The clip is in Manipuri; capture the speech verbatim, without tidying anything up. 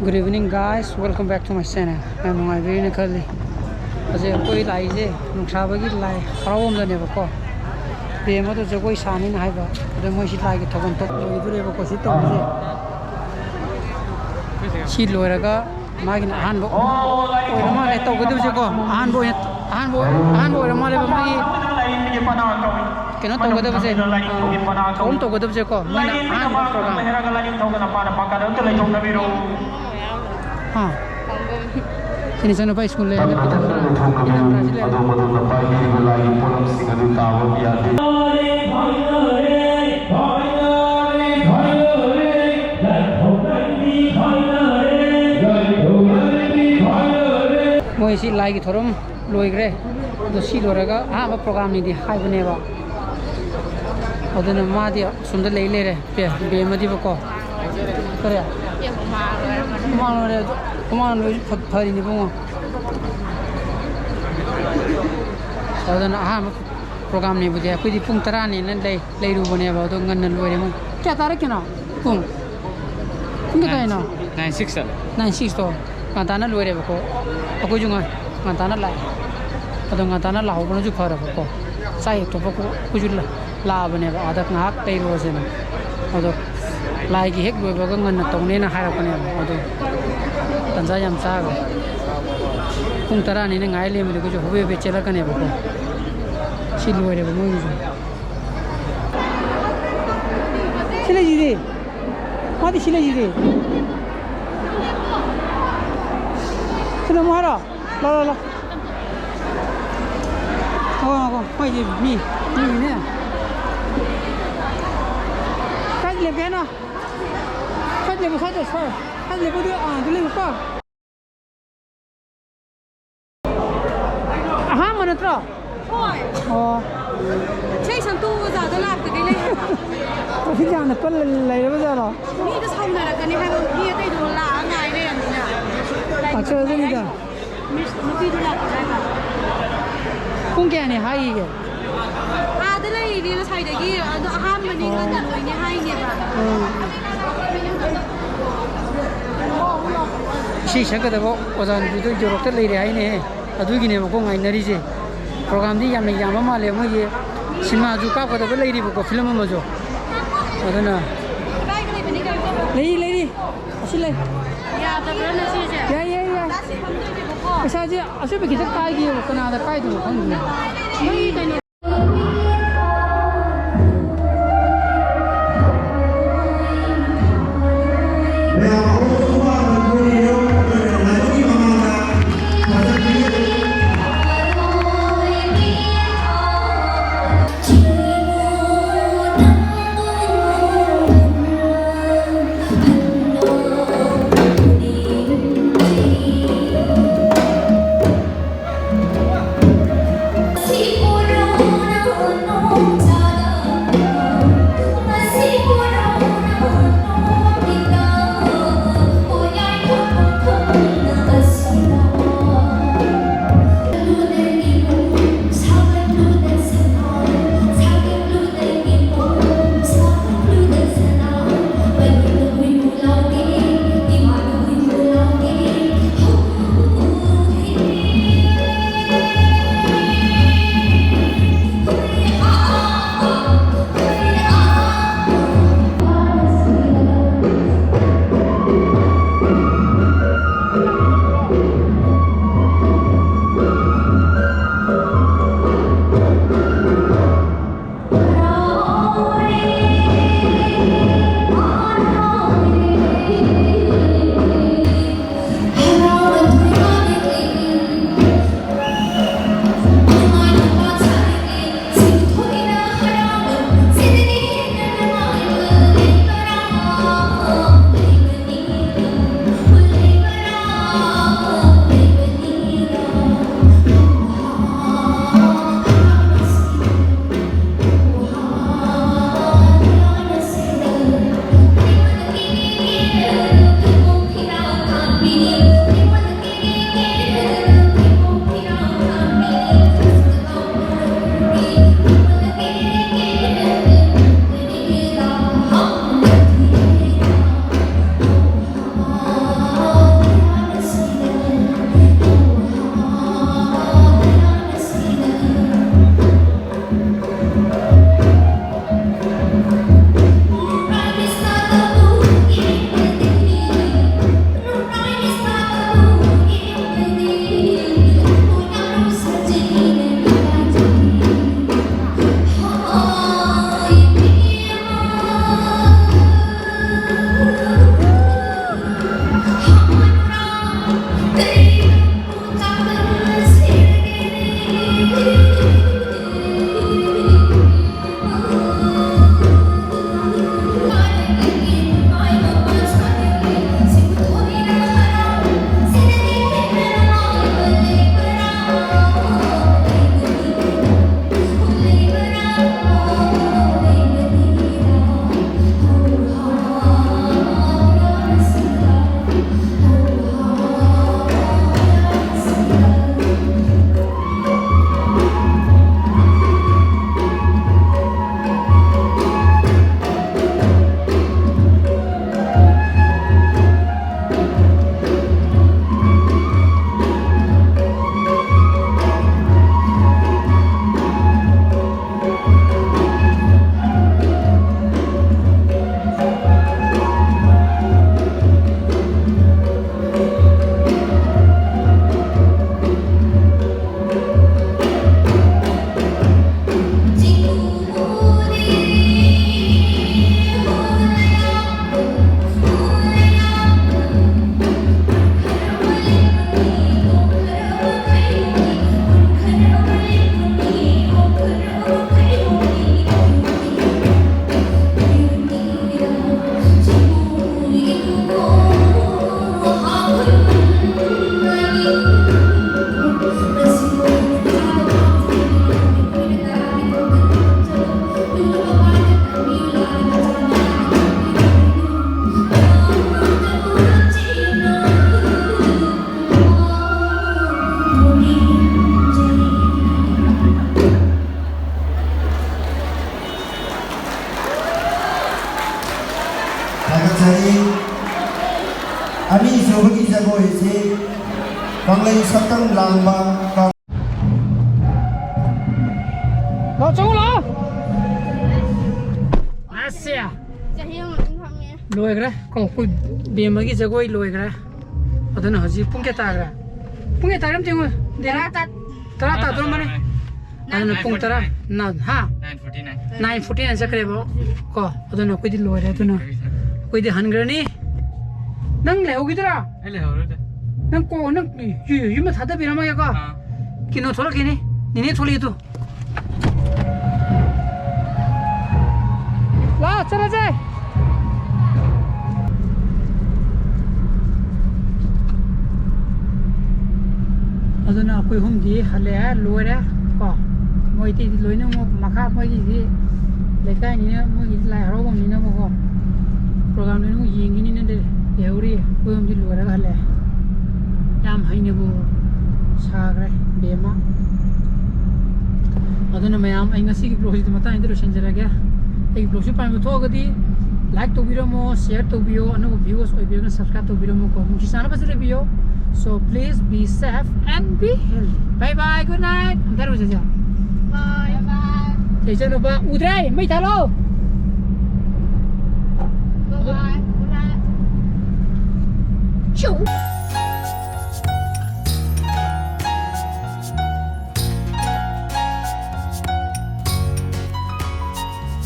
Good evening, guys. Welcome back to my channel. ꯌꯥꯝ ꯅꯨꯡꯉꯥꯏꯕꯤꯔꯤꯅ ꯈꯜꯂꯤ꯫ ꯍꯧꯖꯤꯛ ꯑꯩꯈꯣꯏ ꯂꯥꯛꯏꯁꯦ ꯅꯨꯡꯁꯥꯕꯒꯤ ꯂꯥꯏ ꯍꯔꯥꯎꯐꯝꯗꯅꯦꯕꯀꯣ꯫ ꯕꯦꯝ ꯑꯗꯨ ꯖꯒꯣꯏ ꯁꯥꯅꯤꯅ ꯍꯥꯏꯕ꯫ ꯑꯗꯣ ꯃꯣꯏꯁꯤ ꯂꯥꯏꯒꯤ ꯊꯧꯒꯜ ꯊꯣꯛ ꯂꯣꯏꯗꯣꯔꯦꯕꯀꯣ ꯁꯤ ꯇꯧꯕꯁꯦ꯫ ꯁꯤ ꯂꯣꯏꯔꯒ ꯃꯥꯒꯤꯅ ꯑꯍꯥꯟꯕ ꯑꯣꯏꯔ ꯃꯥꯜꯂꯦ ꯇꯧꯒꯗꯕꯁꯦꯀꯣ꯫ ꯑꯍꯥꯟꯕ ꯑꯣꯏꯅ, ꯑꯍꯥꯟꯕ ꯑꯣꯏ-, ꯑꯍꯥꯟꯕ ꯑꯣꯏꯔ ꯃꯥꯜꯂꯦꯕ ꯃꯥꯒꯤ ꯀꯩꯅꯣ ꯇꯧꯒꯗꯕꯁꯦ, ꯑ, ꯊꯧꯔꯝ ꯇꯧꯒꯗꯕꯁꯦꯀꯣ꯫ ꯃꯣꯏꯅ ꯑꯍꯥꯟꯕ ꯄ꯭ꯔꯣꯒ꯭ꯔꯥꯝ꯫ ꯍꯥ? ꯁꯤ ꯅꯆꯥꯅꯨꯄꯥ ꯁ꯭ꯀꯨꯜ ꯂꯩꯔꯒ ꯄꯤꯊꯣꯛꯈ꯭ꯔꯣ꯫ ꯄꯤꯊꯣꯛꯈ꯭ꯔꯣ, ꯁꯤ ꯂꯩꯔꯒ꯫ ꯑꯗꯣꯝ ꯑꯗꯣꯝꯅ ꯄꯥꯏꯕꯤꯔꯤꯕ ꯂꯥꯏꯒꯤ ꯄꯣꯠꯂꯝꯁꯤꯡ ꯑꯗꯨ ꯇꯥꯕ ꯌꯥꯗꯦ꯫ ꯃꯣꯏꯁꯤ ꯂꯥꯏꯒꯤ ꯊꯧꯔꯝ ꯂꯣꯏꯈ꯭ꯔꯦ꯫ ꯑꯗꯣ ꯁꯤ ꯂꯣꯏꯔꯒ ꯑꯍꯥꯟꯕ ꯄ꯭ꯔꯣꯒꯥꯝꯅꯤꯗꯤ ꯍꯥꯏꯕꯅꯦꯕ꯫ ꯑꯗꯨꯅ ꯃꯥꯗꯤ ꯑꯁꯣꯝꯗ ꯂꯩ ꯂꯩꯔꯦ꯫ ꯄꯦ-, ꯕꯦꯝꯃꯗꯤꯕꯀꯣ꯫ ꯀꯔꯤ? ꯍꯨꯃꯥꯡ ꯂꯣꯏꯔꯦ ꯑꯗꯨ꯫ ꯍꯨꯃꯥꯡ ꯂꯣꯏꯔꯦ ꯐ-, ꯐꯔꯤꯅꯤ ꯏꯕꯨꯡꯉꯣ꯫ ꯑꯗꯨꯅ ꯑꯍꯥꯟꯕ ꯄ꯭ꯔꯣꯒꯥꯝꯅꯦꯕꯨꯗꯤ ꯑꯩꯈꯣꯏꯗꯤ ꯄꯨꯡ ꯇꯔꯥꯅꯦꯅ ꯂꯩ, ꯂꯩꯔꯨꯕꯅꯦꯕ꯫ ꯑꯗꯣ ꯉꯟꯅ ꯂꯣꯏꯔꯦ ꯃꯣꯏ꯫ ꯀꯌꯥ ꯇꯥꯔꯦ ꯀꯩꯅꯣ? ꯄꯨꯡ? ꯄꯨꯡ ꯀꯌꯥ ꯇꯥꯏꯅꯣ? Nine six ꯆꯠꯂꯦ꯫ Nine six ꯇꯣ ꯉꯟꯇꯥꯅ ꯂꯣꯏꯔꯦꯕꯀꯣ꯫ ꯑꯩꯈꯣꯏꯁꯨ ꯉꯟ-, ꯉꯟꯇꯥꯅ ꯂꯥꯛꯑꯦ꯫ ꯑꯗꯣ ꯉꯟꯇꯥꯅ ꯂꯥꯛꯍꯧꯕꯅꯁꯨ ꯐꯔꯕꯀꯣ꯫ ꯆꯥꯛ ꯍꯦꯛ ꯇꯣꯛꯄ ꯑꯩꯈꯣꯏꯁꯨ ꯂꯥ-, ꯂꯥꯛꯑꯕꯅꯦꯕ ꯑꯥꯗ ꯉꯥꯏꯍꯥꯛ ꯂꯩꯔꯨꯔꯁꯦꯅ꯫ ꯑꯗꯣ ꯂꯥꯏꯒꯤ ꯍꯦꯛ ꯂꯣꯏꯕꯒ ꯉꯟꯅ ꯇꯧꯅꯦꯅ ꯍꯥꯏꯔꯛꯄꯅꯦꯕ꯫ ꯑꯗꯣ ꯇꯟꯖꯥ ꯌꯥꯝ ꯆꯥꯈ꯭ꯔꯦ꯫ ꯄꯨꯡ ꯇꯔꯥꯅꯤꯅ ꯉꯥꯏ ꯂꯩꯔꯝꯕꯗꯤ ꯑꯩꯈꯣꯏꯁꯨ ꯍꯣꯕꯦ ꯍꯣꯕꯦ ꯆꯦꯜꯂꯛꯀꯅꯦꯕꯀꯣ꯫ ꯁꯤ ꯂꯣꯏꯔꯦꯕ ꯃꯣꯏꯒꯤꯁꯨ꯫ ꯁꯤ ꯂꯩꯁꯤꯗꯤ꯫ ꯃꯥꯗꯤ ꯁꯤ ꯂꯩꯁꯤꯗꯤ꯫ ꯁꯤꯗ ꯑꯃꯨꯛ ꯍꯥꯏꯔꯣ꯫ ꯂꯥꯎ, ꯂꯥꯎ, ꯂꯥꯎ꯫ ꯉꯥꯏꯈꯣ, ꯉꯥꯏꯈꯣ꯫ ꯃꯣꯏꯁꯦ ꯃꯤ, ꯃꯤꯅꯦ꯫ ꯀꯥꯏꯗ ꯂꯦꯞꯀꯦ ꯍꯥꯏꯅꯣ? ꯁ꯭ꯋꯥꯏꯗ ꯂꯦꯞꯄꯨ, ꯁ꯭ꯋꯥꯏꯗ, ꯁ꯭ꯋꯥꯏꯗ꯫ ꯁ꯭ꯋꯥꯏꯗ ꯂꯦꯞꯄꯨ, ꯑꯗꯨ, ꯑꯥ, ꯑꯗꯨ ꯂꯦꯞꯄꯨꯀꯣ꯫ ꯑꯍꯥꯟꯕ ꯅꯠꯇ꯭ꯔꯣ? ꯍꯣꯏ꯫ ꯑꯣ꯫ ꯏꯁꯩ ꯁꯛꯇꯣꯛꯑꯣ ꯑꯣꯖꯥꯗꯣ ꯂꯥꯛꯇ꯭ꯔꯤꯉꯩ ꯂꯩ ꯍꯥꯏꯕ꯫ ꯇ꯭ꯔꯥꯐꯤꯛ ꯖꯥꯝꯗ ꯄꯜꯂ ꯂꯩꯔꯕ ꯖꯥꯠꯂꯣ? ꯃꯤꯗꯣ ꯁꯥꯎꯅꯔꯛꯀꯅꯤ ꯍꯥꯏꯕ, ꯃꯤ ꯑꯇꯩꯗꯣ ꯂꯥꯛꯑ ꯉꯥꯏ ꯂꯩꯔꯝꯅꯤꯅ꯫ ꯑꯠꯆꯥ, ꯑꯗꯨꯅꯤꯗ꯫ ꯃꯤꯁ ꯅꯨꯄꯤꯗꯣ ꯂꯥꯛꯇ꯭ꯔꯤꯉꯩꯗ꯫ ꯄꯨꯡ ꯀꯌꯥꯅꯤ ꯍꯥꯏꯈꯤꯒꯦ? ꯑꯥꯗ ꯂꯩꯔꯤꯅꯦ ꯉꯁꯥꯏꯗꯒꯤ, ꯑꯗꯣ ꯑꯍꯥꯟꯕꯅꯤ, ꯉꯟꯅ ꯂꯣꯏꯅꯤ ꯍꯥꯏꯅꯦꯕ꯫ ꯎꯝ꯫ ꯏꯁꯩ ꯁꯛꯀꯗꯕ ꯑꯣꯖꯥ ꯅꯨꯄꯤꯗꯣ ꯌꯧꯔꯛꯇ ꯂꯩꯔꯦ ꯍꯥꯏꯅꯦꯍꯦ꯫ ꯑꯗꯨꯒꯤꯅꯦꯕꯀꯣ ꯉꯥꯏꯅꯔꯤꯁꯦ꯫ ꯄ꯭ꯔꯣꯒꯥꯝꯗꯤ ꯌꯥꯝꯅ ꯌꯥꯝꯕ ꯃꯥꯜꯂꯦ꯫ ꯃꯣꯏꯒꯤ ꯁꯤꯅꯦꯃꯥꯁꯨ ꯀꯥꯞꯀꯗꯕ ꯂꯩꯔꯤꯕꯀꯣ, ꯐꯤꯂꯝ ꯑꯃꯁꯨ꯫ ꯑꯗꯨꯅ ꯂꯩꯔꯤ, ꯂꯩꯔꯤ꯫ ꯑꯁꯤ ꯂꯩ꯫ ꯌꯥꯗꯕ꯭ꯔꯥ ꯅꯁꯤꯁꯦ? ꯌꯥꯏ, ꯌꯥꯏ, ꯌꯥꯏ꯫ ꯄꯩꯁꯥꯁꯦ ꯑꯆꯣꯏꯕ ꯈꯤꯇꯪ ꯀꯥꯏꯒꯦꯕ꯫ ꯀꯅꯥꯗ ꯀꯥꯏꯗꯣꯏꯅꯣ ꯈꯪꯗꯦ꯫ ꯃꯣꯏ ꯀꯩꯅꯣ ꯑꯅꯤꯁꯨꯕꯒꯤ ꯖꯒꯣꯏꯁꯤ ꯀꯪꯂꯩ ꯁꯛꯇꯝ ꯂꯥꯡꯕ ꯀ- ꯂꯥꯛꯑꯣ, ꯆꯪꯉꯣ, ꯂꯥꯛꯑꯣ꯫ ꯑꯁ꯫ ꯆꯍꯤ ꯑꯃ ꯑꯗꯨꯝ ꯐꯝꯃꯦ꯫ ꯂꯣꯏꯈ꯭ꯔꯦ꯫ ꯀꯣ, ꯑꯩꯈꯣꯏ ꯕꯦꯝꯃꯒꯤ ꯖꯒꯣꯏ ꯂꯣꯏꯈ꯭ꯔꯦ꯫ ꯑꯗꯨꯅ ꯍꯧꯖꯤꯛ ꯄꯨꯡ ꯀꯌꯥ ꯇꯥꯈ꯭ꯔꯦ? ꯄꯨꯡ ꯀꯌꯥ ꯇꯥꯈ꯭ꯔꯦ ꯑꯝꯇ ꯌꯦꯡꯉꯨ꯫ ꯇꯔꯥ ꯇꯥ-, ꯇꯔꯥ ꯇꯥꯗꯣꯔꯝꯕꯅꯤ꯫ ꯑꯗꯨꯅ ꯄꯨꯡ ꯇꯔꯥ, ꯅ-, ꯍꯥ? Nine forty nine꯫ Nine forty nine ꯆꯠꯈ꯭ꯔꯦꯕ꯫ ꯀꯣ, ꯑꯗꯨꯅ ꯑꯩꯈꯣꯏꯗꯤ ꯂꯣꯏꯔꯦ꯫ ꯑꯗꯨꯅ ꯑꯩꯈꯣꯏꯗꯤ ꯍꯟꯈ꯭ꯔꯅꯤ꯫ ꯅꯪ ꯂꯩꯍꯧꯈꯤꯗꯣꯏꯔꯥ? ꯑꯩ ꯂꯩꯍꯧꯔꯣꯏꯗ꯫ ꯅꯪ ꯀꯣ-, ꯅꯪ ꯌꯨ-, ꯌꯨꯝꯗ ꯊꯥꯗꯕꯤꯔꯝꯃꯒꯦꯀꯣ꯫ ꯑꯥ꯫ ꯀꯩꯅꯣ ꯊꯣꯛꯂꯛꯈꯤꯅꯤ꯫ ꯅꯦꯅꯦ ꯊꯣꯛꯂꯛꯑꯦ ꯇꯨ꯫ ꯂꯥꯛꯑꯣ, ꯆꯠꯂꯁꯦ꯫ ꯑꯗꯨꯅ ꯑꯩꯈꯣꯏ ꯑꯍꯨꯝꯗꯤ ꯍꯜꯂꯛꯑꯦ, ꯂꯣꯏꯔꯦ ꯀꯣ꯫ ꯃꯣꯏꯗꯤ ꯂꯣꯏꯅꯃꯛ ꯃꯈꯥ, ꯃꯣꯏꯒꯤꯗꯤ ꯂꯩꯀꯥꯏꯅꯤꯅ, ꯃꯣꯏꯒꯤꯗꯤ ꯂꯥꯏ ꯍꯔꯥꯎꯐꯝꯅꯤꯅꯕꯀꯣ, program ꯂꯣꯏꯅꯃꯛ ꯌꯦꯡꯈꯤꯅꯤꯅ ꯂꯩ-, ꯂꯩꯍꯧꯔꯤ꯫ ꯑꯩꯈꯣꯏ ꯑꯍꯨꯝꯗꯤ ꯂꯣꯏꯔꯒ ꯍꯜꯂꯛꯑꯦ꯫ ꯌꯥꯝ ꯍꯩꯅꯕꯨ ꯁꯥꯈ꯭ꯔꯦ ꯕꯦꯝꯃ꯫ ꯑꯗꯨꯅ ꯃꯌꯥꯝ, ꯑꯩ ꯉꯁꯤꯒꯤ vlog ꯁꯤꯗꯤ ꯃꯇꯥꯡ ꯑꯁꯤꯗ ꯂꯣꯏꯁꯤꯟꯖꯔꯒꯦ꯫ ꯑꯩꯒꯤ vlog ꯁꯤ ꯄꯥꯝꯕ ꯊꯣꯛꯑꯒꯗꯤ like ꯇꯧꯕꯤꯔꯝꯃꯣ, share ꯇꯧꯕꯤꯌꯣ, ꯑꯅꯧꯕ viewers ꯑꯣꯏꯕꯤꯔꯒꯅ subscribe ꯇꯧꯕꯤꯔꯝꯃꯣꯀꯣ꯫ ꯅꯨꯡꯁꯤ ꯆꯥꯟꯅꯕꯁꯦ ꯂꯩꯕꯤꯌꯣ꯫ So please be safe and be healthy. Bye bye, good night. ꯑꯝꯇ ꯍꯥꯏꯔꯨꯁꯦ, ꯆꯦ꯫ Bye bye꯫ ꯆꯦ ꯏꯆꯟꯅꯨꯄꯥ ꯎꯗ꯭ꯔꯦ, ꯃꯩ ꯊꯥꯜꯂꯣ꯫ Bye bye, good night꯫ ꯆꯨ꯫